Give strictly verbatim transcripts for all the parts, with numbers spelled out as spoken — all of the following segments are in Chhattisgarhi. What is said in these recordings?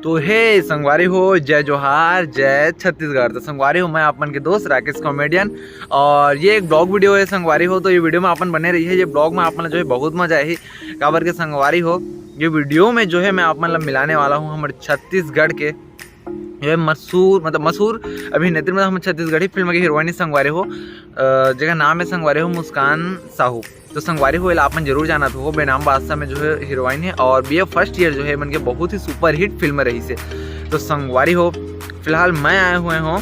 तो हे संगवारी हो, जय जोहार, जय छत्तीसगढ़। तो संगवारी हो, मैं आप मन के दोस्त राकेश कॉमेडियन, और ये एक ब्लॉग वीडियो है संगवारी हो। तो ये वीडियो में अपन बने रहिए, ये ब्लॉग में अपन ला जो है बहुत मजा आही। काबर के संगवारी हो, ये वीडियो में जो है मैं आप मन ला मिलाने वाला हूँ हमर छत्तीसगढ़ के ये मशहूर, मतलब मशहूर अभिनेत्री, मतलब हम छत्तीसगढ़ी फिल्म के हीरोइन संगवारी हो, अ, जेकर नाम है संगवारी हो मुस्कान साहू। तो संगवारी हो, एला आप मन जरूर जानत हो, बेनाम बादशाह में जो है हीरोइन है, और बीए फर्स्ट ईयर जो है मन के बहुत ही सुपरहिट फिल्म रही से। तो संगवारी हो, फिलहाल मैं आए हुए हूँ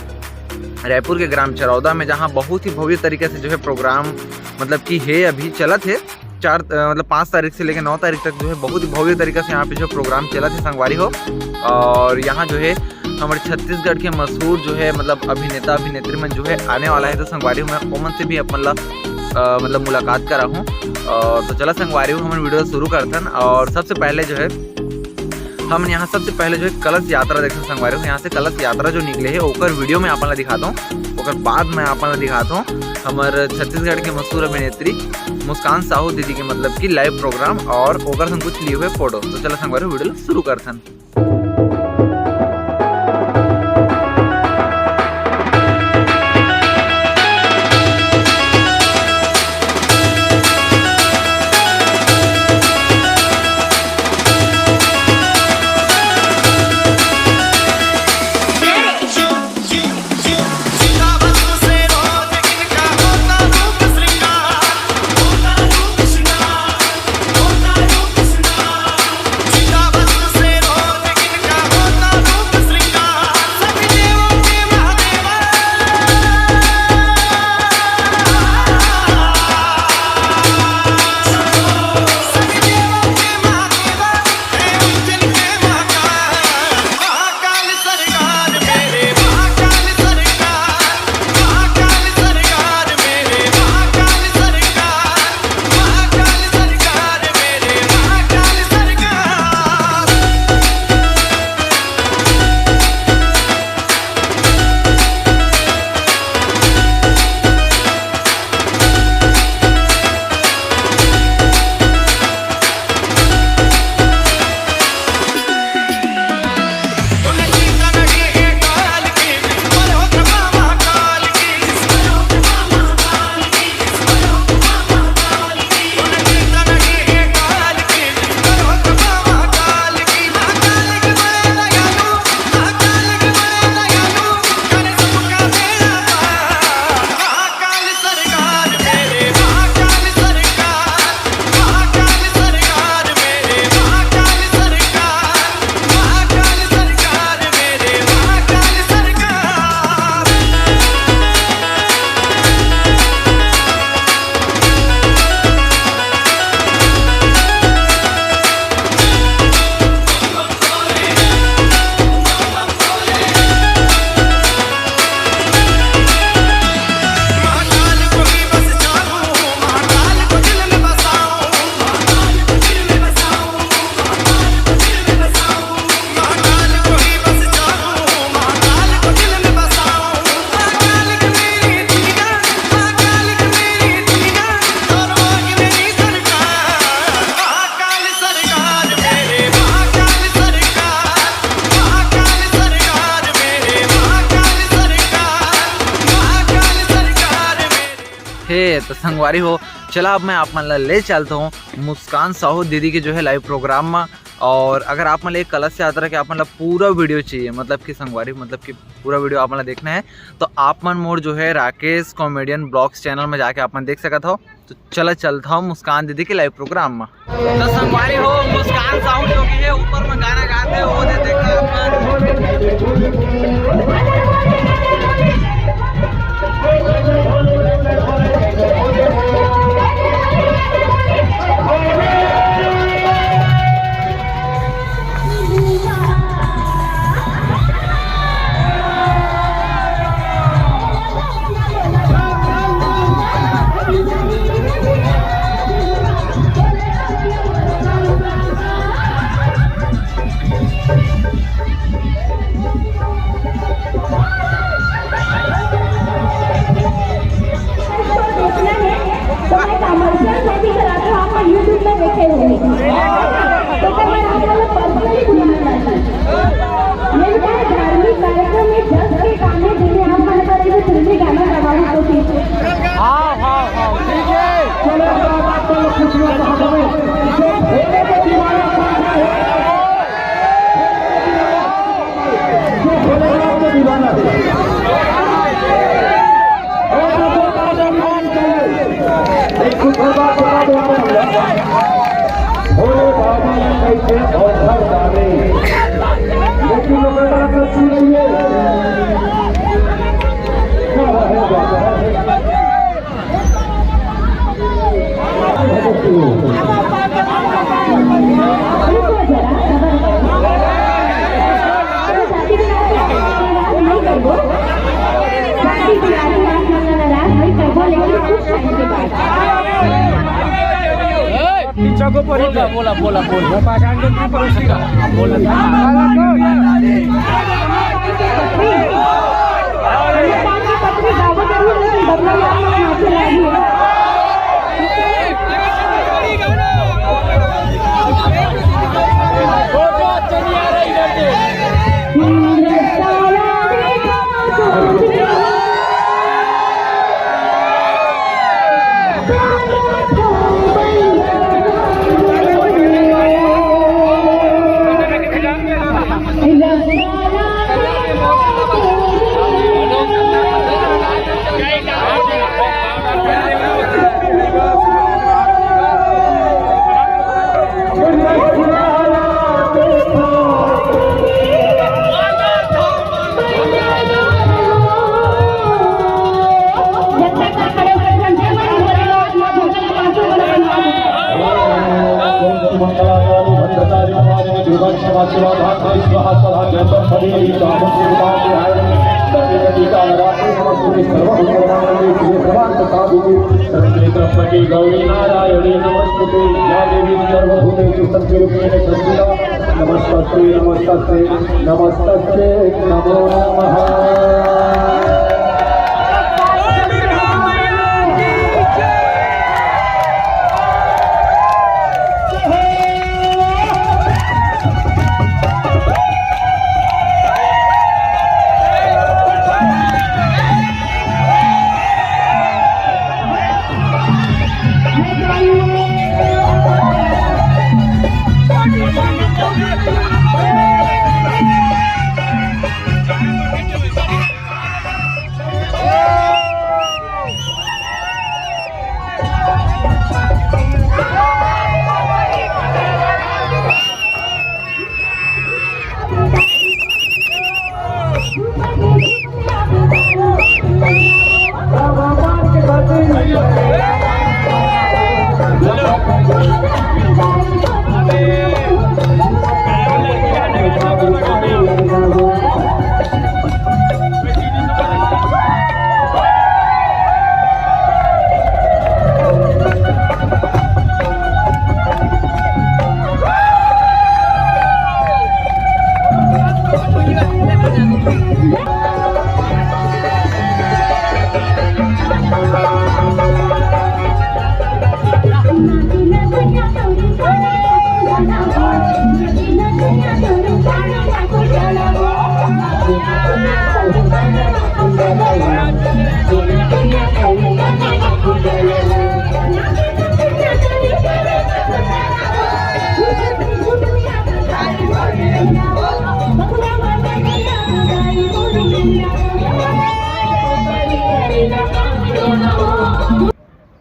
रायपुर के ग्राम चरौदा में, जहाँ बहुत ही भव्य तरीके से जो है प्रोग्राम, मतलब कि है, अभी चलत है, चार, अ, मतलब पाँच तारीख से लेकर नौ तारीख तक जो है बहुत ही भव्य तरीका से यहाँ पे जो प्रोग्राम चलत है संगवारी हो। और यहाँ जो है हमारे छत्तीसगढ़ के मशहूर जो है, मतलब अभिनेता अभिनेत्री मन जो है आने वाला है। तो संगवारी हो, मैं ओमन से भी अपन ला, अ, मतलब मुलाकात करा हूँ। और तो चला संगवारी हो, हमन वीडियो शुरू करथन। और सबसे पहले जो है हमन यहाँ सबसे पहले जो है कलश यात्रा देखथन संगवारी हो। यहाँ से कलश यात्रा जो निकले है ओकर वीडियो में अपन ला दिखाता हूँ, ओकर बाद मैं अपन ला दिखाता हूँ हमर छत्तीसगढ़ के मशहूर अभिनेत्री मुस्कान साहू दीदी के, मतलब कि लाइव प्रोग्राम और ओकर संग कुछ लिए हुए फोटो। तो चला संगवारी हो, वीडियो शुरू करथन। हे तो संगवारी हो, चला अब मैं आप मन ला ले चलता हूँ मुस्कान साहू दीदी के जो है लाइव प्रोग्राम में। और अगर आप मन ला एक कलश यात्रा के आप मन ला पूरा वीडियो चाहिए, मतलब कि संगवारी, मतलब कि पूरा वीडियो आप मन ला देखना है, तो आप मन मोर जो है राकेश कॉमेडियन ब्लॉग्स चैनल में जाके आप मन देख सकत हो। तो चला चलता हूँ मुस्कान दीदी के लाइव प्रोग्राम में। तो संगवारी हो, मुस्कान साहू जो कि है ऊपर में गाना गाथे, वो दे देखा अपन। हाँ, हाँ, हाँ, ठीक है। चलो, अब आप लोग खुशियों का हक में, जो भोले को दीवाना समझता है, जो भोलेनाथ को दीवाना है। और जो एक कुछ और बात बता दो आप लोग। भोले बाबा ने कैसे अवसर डाले, लेकिन वो बेटा तो सुन रही है। क्या है बात है? पीछा को परी बोला, बोला, बोला, बोला। वो पाषाण के ऊपर उसकी का बोला था। गौरी नारायणी नमस्तुते, या देवी सर्वभूतेषु संकीर्तने संस्थिता, नमस्तस्ते, नमस्तस्ते, नमस्तस्ते नमो नमः।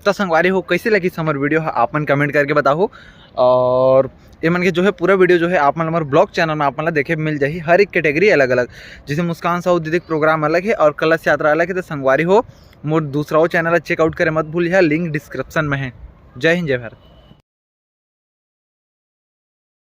त संगवारी हो, कइसे लगिस हमर video ह, आप मन comment करके बताहू। और ये मन के जो है पूरा video जो है आप मन हमर vlog channel में आप मन ला देखे मिल जाही, हर एक category अलग अलग। जैसे मुस्कान साहू दीदी के program अलग है और कलश यात्रा अलग है। तो संगवारी हो, मोर दूसरा वो channel check out करे मत भूलिहा, link description में है। जय हिंद, जय भारत।